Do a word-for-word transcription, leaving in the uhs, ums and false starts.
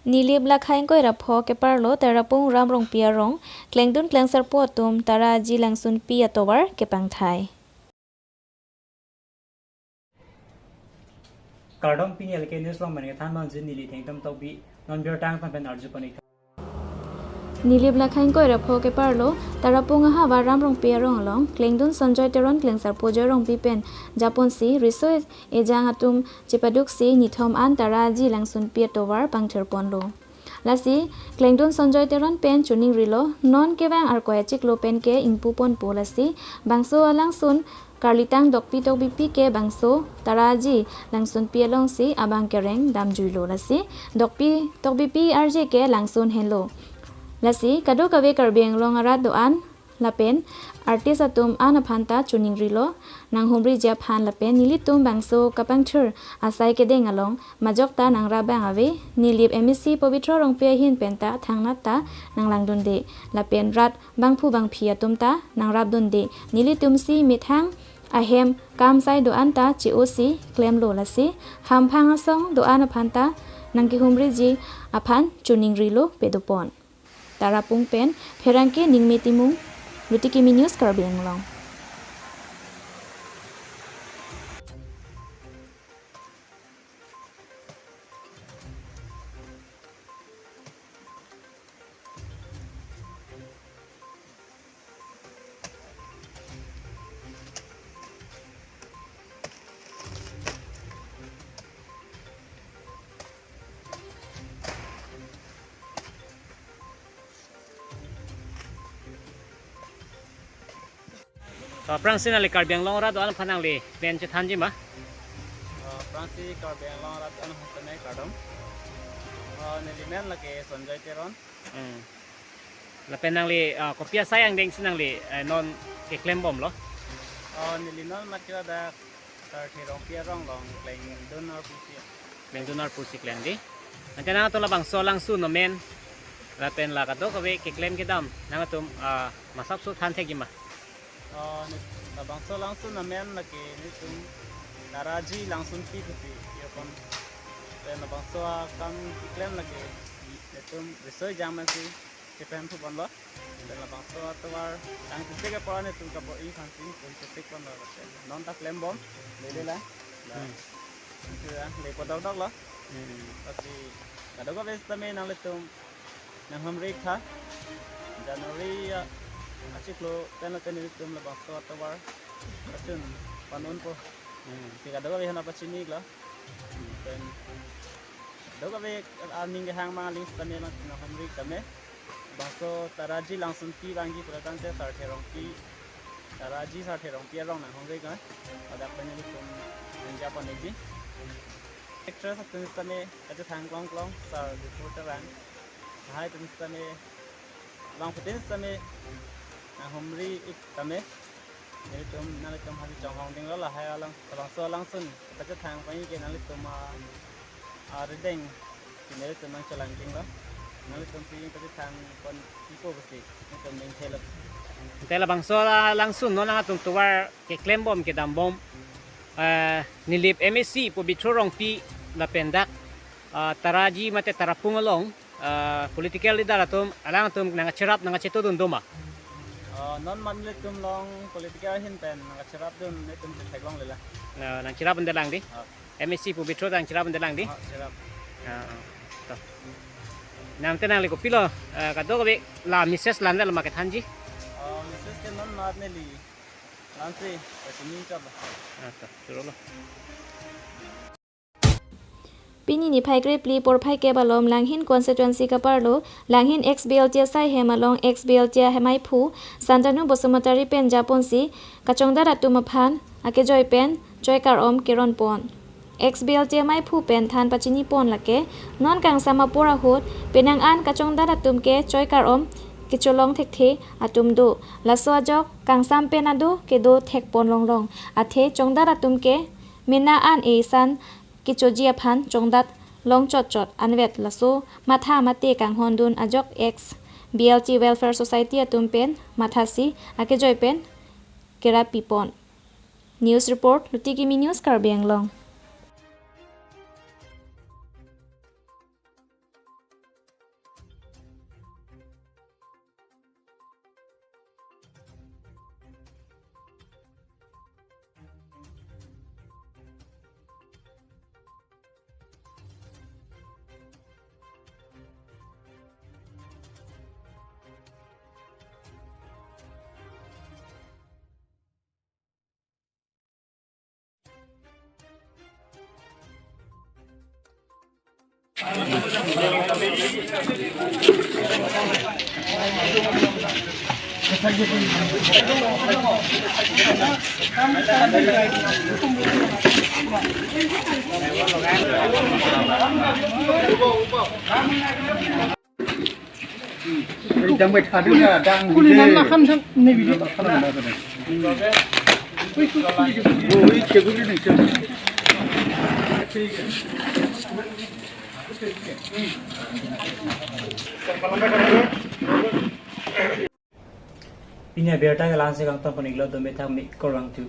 Nilip Lakha ingkoi ra pho keparlo Tarapung Ram Rongpi arong, klengdun klengsarpo atum Taraji Langsunpi atovar kepangthai. Kardom, pini L K News along pen kethan abang jin neli Thengtom Tokbi, non birta angtan pen arju pon-ik tha. Nilip Lakha ingkoi ra pho keparlo Tarapung ahavar Ram Rongpi arong along klengdun Sanjoy Teron, klengsarpo Joy Rongpi pen japonsi riso ejang atum chepaduksi nithom an Taraji Langsunpi atovar pangthir ponlo. Lasi klengdun Sanjoy Teron pen choningrilo, non kevang Arkoi achiklo pen ke ingpu ponpo, lasi bangso alangsun karlitang Dokpi Tokbipi ke bangso Taraji Langsunpi alongsi abang kereng damjuilo, lasi Dokpi Tokbipi arje ke langsun henlo. Lasi kadokave Karbi Anglong arat do-an lapen artist atum an aphan ta choningrilo, nanghumriji aphan lapen nelitum bangso kapangthir asai kedeng along majok ta nangrap abang ave. Nilip M A C Pobitro Rongpi ahin pen ta thangnat ta nanglangdunde lapen rat bangphu bangphi atum ta nangrapdunde. Nelitumsi methang ahem kam sai do-an ta che-osi klemlo, lasi hamphang asong do-an aphan ta nangkehumriji aphan choningrilo pedopon. Tarapung pen Pherangke Ningme Timung, Luti Kimi News, Karbi Anglong. To, aphrangsi nangli Karbi Anglong arat do-an aphan nangli pen chethanji ma? Ah, aphrangsi Karbi Anglong arat do-an aphan tame kardom. Ah, neli men lake Sanjoy Teron. Hmm. Lapen nangli, ah, kopi asai angdengsi nangli, eh, non keklembomlo? Ah, neli non matkira dak Sarthe Rongpi arong along klengdun arpusi. Klengdun arpusi klem di. Anke nangtum labangso alangsun amen lapen la kadokave keklem kedam nangtum, ah, masapso than thekji ma? Ah, ne, labangso alangsun amen lake netum Taraji Langsunpi pusi yokon. Pen labangso akam keklem lake netum riso ejang mansi kepen thu ponlo. Pen labangso atovar tang titik apor netum kabo-i aphansi netum chesik ponlo. Non ta klembom, lele la. La. Hmm. Itu ya, lepo dokdok lo. Hmm. Lasi kadokave sitame nanglitum nanghumri-ik tha. January, ah, achiklo pen lote netum labangso atovar pachun pon-unpo. Hmm. Si kadokave aphan pachini-iklo. Hmm. Pen kadokave aning kehang mang aling sitame nang, nanghumri-ik tame. Bangso Taraji Langsunpi vangji pura tangte Sarthe Rongpi, Taraji Sarthe Rongpi arong nanghumri-ik tame. Ladak pen netum nangja pon-ikji. Actress atum sitame kachethang klong klong, sar Diphu Terang. Lahai atum sitame, bangphutin sitame nanghumri-ik tame. Nelitum, nanglitum aphan chonghong dinglo lahai alang, labangso alangsun kachethang pangji ke nanglitum a, arideng si nelitum nangchelang dinglo. Nanglitum si kachethang pon-ikpo pusi netum ning thelo. Te labangso alangsun non nangtum tovar keklembom kedambom, eh, Nilip M A C Pobitro Rongpi lapen dak, ah, Taraji mate Tarapung along, ah, political leader atum alangtum nangkacherap nangkachetodun do ma? Ah, non mat nelitum along political ahin pen nangkacherapdun netum chetheklongle la. Ah, nangcherap undelang di? Ah. M A C Pobitro nangcherap undelang di? Ah, cherap. Ah, ah. To. Nangte nangli kopilo, eh, kadokave la message lande lama kethanji? Ah, message ke non mat neli lansi, eh, sini chap. Ah, to, chorolo. Pini niphai krephli porphai kep alom Langhin constituency kaparlo, Langhin ex B L T asai hem along ex B L T ahemaiphu Santanu Basumatary pen japonsi kachongdat atum aphan akejoi pen choi kar-om keron pon. Ex B L T amaiphu pen than pachini pon lake, non kangsam apor ahut penang an kachongdat atum ke choi kar-om kecholong thekthe atum do. Laso ajok kangsam pen ado kedo thek pon longlong. Athe chongdat atum ke mena an esan kechoji aphan chongdat long chotchot anvet laso matha mate kanghondun ajok ex B L T Welfare Society atum pen mathasi akejoi pen kerapi pon. News report, Luti Kimi News, Karbi Anglong. Dang bai thadu na, dang Kuli hide. Nan lakhan sang ne bidi. Lakhan na, lakhan na. Ui, ui, ui, ui, keguli ning, keguli. Pini abirta ke la-ansi kangton pon-iklo, dome thakme, kurvangthu.